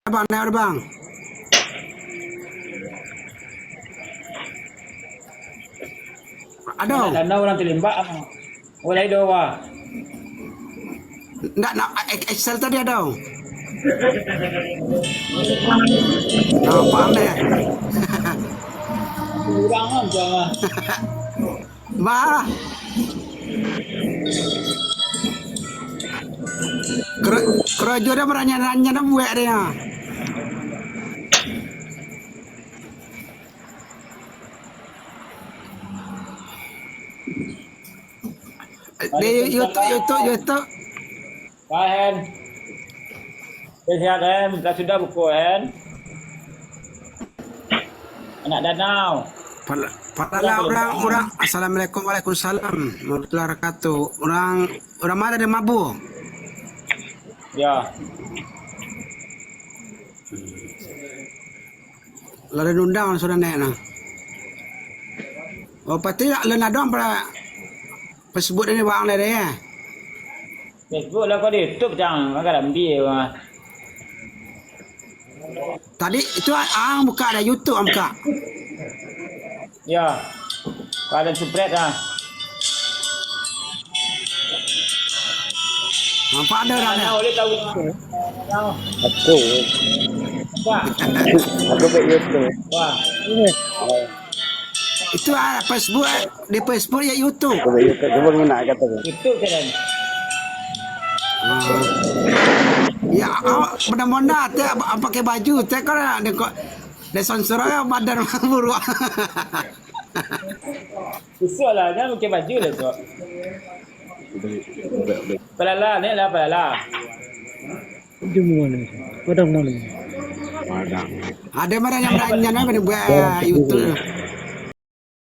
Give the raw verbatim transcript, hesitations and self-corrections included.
Bang, naik, Bang. Ado. Nak danau urang talimbak. Oh, lai do, wah. Ndak, nak, X-, Excel tadi ado. Nampak deh. Kurang aja lah. Bah. Kero-, kerojo dah beranyah-ranyah dah buek dia. Di YouTube, YouTube, YouTube. Wah, Hen. Sehat, Hen. Dah sudah buku, Hen. Anak danau. Pala-, pala lah urang, urang. Assalamualaikum, waalaikumsalam warahmatullahi wabarakatuh. Urang, urang ma dari Mabu? Ya. Lah den undang sudah naik nah. Oh, pasti lah, lah nadong pada Facebook ni bang dari ya. Facebook lah kau di YouTube, jangan, agak ambil, wah. Tadi itu ang buka ada YouTube, ang buka. Ya. Kalau subscribe lah. Nampak ada dah, dah. Boleh tahu. Aku. Nampak? Aku buat YouTube. Wah. Itu ah, Facebook, ah. Di Facebook ya YouTube. Aku buat YouTube. Cuba ngena kata tu. YouTube channel. Ah. Ya, awak benar-benar teh, abang pakai baju teh, kan ada kok. Dia sponsor ya, badan buruak. Susah lah, jangan pakai baju lah tu. Pelala, ni lah pelala. Jom mana? Padang mana? Padang. Ada mana yang berani, yang mana buat YouTube?